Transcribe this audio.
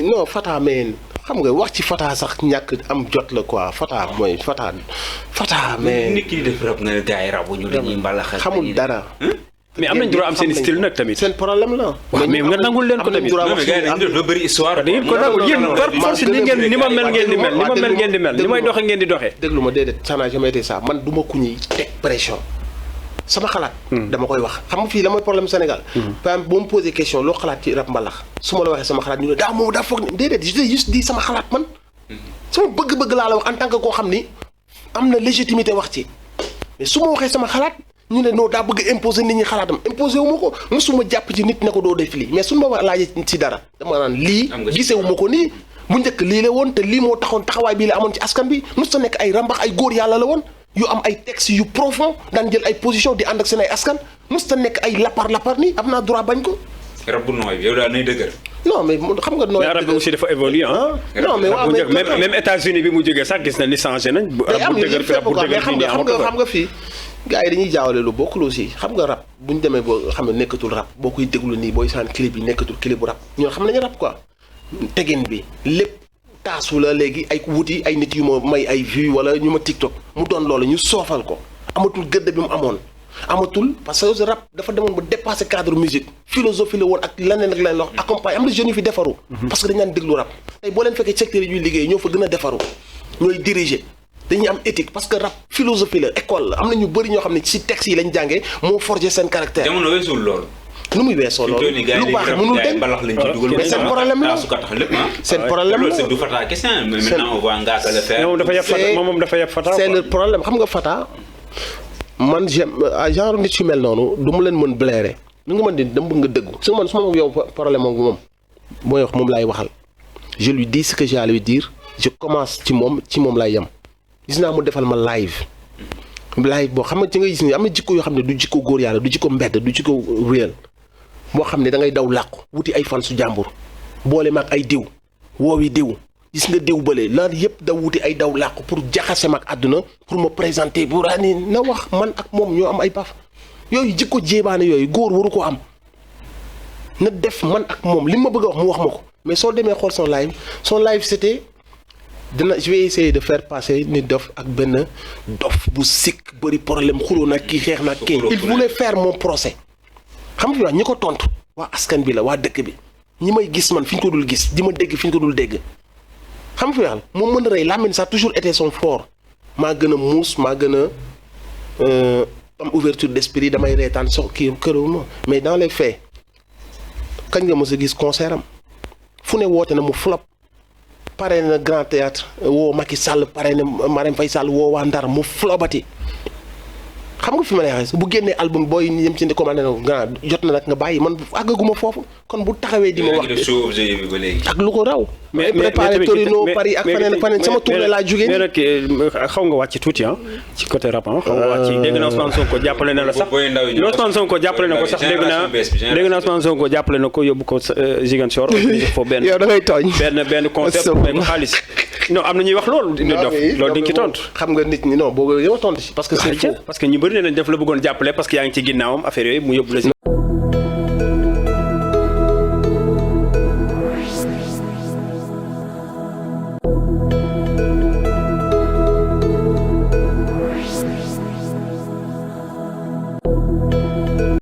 non Fata mais xam nga wax ci Fata sax ñàkk am jot la quoi Fata mooy Fata mais. nit ki di def rab nga gars yi rabu ñu dañuy mbalax xamul dara. mais am nañ droit am seen style nag tamit. seen problème la. waaw mais nga nangul leen ko tamit. non mais gars yi dañuy def lu bëri histoire. da ngeen ko nangul yéen par force ni ma mel ngeen di mel ni ma mel ngeen di mel ni may doxe ngeen di doxee. déglu ma déedéet ça n'a jamais été ça man du ma ku ñuy teg pression. sama xalaat. dama koy wax xam nga fii la mooy problème Sénégal. par exemple boo ma posé question loo xalaat ci rap mbalax su ma la waxee sama xalaat ñu ne daa foog ne déedéet je juste di sama xalaat man. sama bëgg-bëgg laa la wax en tant que koo xam ni am na légitimité wax ci mais su ma waxee sama xalaat ñu ne non daa bëgg imposer nit ñi xalaatam imposer wu ma ko mosuma jàpp ci nit ne ko doo def lii mais suñu ma laajee ci dara dama naan lii gisewu ma ko nii bu njëkk lii la woon te lii moo taxoon taxawaay bii la amoon ci askan bi mos ta nekk ay rambax ay góor yàlla la woon yu am ay textes yu profond daan jël ay position di ànd ak seen ay askan mos ta nekk ay lapar nii am naa droit bañ ko. rab bu nooy bi yow daal nay dëgër. non mais xam nga nooy. mais rab bi aussi dafa évoluer ah. non mais waaw mais même États-Unis bi mu jógee sax gis na ni changé nañ. rab bu dëgër fi rab bu dëgër fii nii xam nga fii. gars yi dañuy jaawale lu bokkul aussi xam nga rap bu ñu demee boo xam ne nekkatul rap boo koy déglu nii booy saan clip yi nekkatul clip bu rap ñoo xam nañu rap quoi tegin bi lépp taasu la léegi ay wuti ay nit yu ma may ay vues wala ñu ma TikTok mu doon loolu ñu soofal ko amatul gëdd bi mu amoon amatul parce que rap dafa demoon ba dépasser cadre musique philosophie la woon ak leneen ak leneen wax accompagne am na jeunes yu fi defaru parce que dañu daan déglu rap tey boo leen fekkee secteur yi ñuy liggéey ñoo fa gën a defaru ñooy diriger dañuy am éthique parce que rap philosophie la école la am na ñu bëri ñoo xam ne ci texte yi lañ jàngee moo forger seen caractère. jamono weesul loolu. nu muy weesoo loolu lu baax mënul dégg mais seen problème la seen problème la c'est du Fata kese mais maintenant on voit Ngaaka le faire. moom dafa yab Fata c'est le problème xam nga Fata man j'aime genre nit yu mel noonu du mu leen mën blairer nu nga mën di dama bëgg nga dëggu su ma yow problème moom mooy wax moom laay waxal je lui dis ce que j'ai à lui dire je commence ci moom laay yem. gis naa mu defal ma live boo xam nga ci nga gis ni am na jikko yoo xam ne du jikko góor yàlla du jikko mbedd du jikko réel boo xam ne da ngay daw làqu wuti ay fan su jàmbur boole ma ak ay diw woowi diw gis nga diw bële lan yëpp da wuti ay daw làqu pour jaxase ma ak àdduna pour ma présenter pour ani na wax man ak moom ñoo am ay paf yooyu jikko jéebaane yooyu góor waru ko am na def man ak moom li ma bëgg a wax mu wax ma ko mais soo demee xool son live c'était je vais essayer de faire passer Nitdoff ak benn dof bu sikk bëri problème xuloo nag kii xeex nag kii il voulait faire mon procès xam nga fi wax ñi ko tontu waa askan bi la waa dëkk bi ñi may gis man fi ñu ko dul gis di ma dégg fi ñu ko dul dégg xam nga fi wax moom mën a rey làmmiñ ça a toujours été son fort maa gën a muus maa gën a am ouverture d'esprit damay reetaan kii këruma mais dans les faits kañ nga mës a gis concert am fu ne woote na mu flop pare na Grand Théâtre woo Macky Sall pare na Marème Faye Sall woo waa Ndar mu flobati xam nga fi ma lay waxee bu génnee album booy yem ci commandé na grand jot na nag nga bàyyi man àggaguma foofu kon bu taxawee di ma wax ak lu ko raw. mais préparé Torino Paris ak faneen sama tournée laa jógee. mais nag xaw nga wàcc tuuti ci côté rap xaw nga wàcc dégg naa Ousmane Sonko jàppale na la sax Ousmane Sonko jàppale na ko sax dégg naa Ousmane Sonko jàppale na ko yóbbu ko Ziguinchor foofu benn yow da ngay tooñ benn concert bu may ko xaalis non am na ñuy wax loolu loolu di ci tontu xam nga nit ñi non boo yow tontu parce que c'est faux parce que ñu bëri nañ def la bëggoon jàppale parce que yaa ngi ci ginnaawam affaire yooyu mu yóbbu la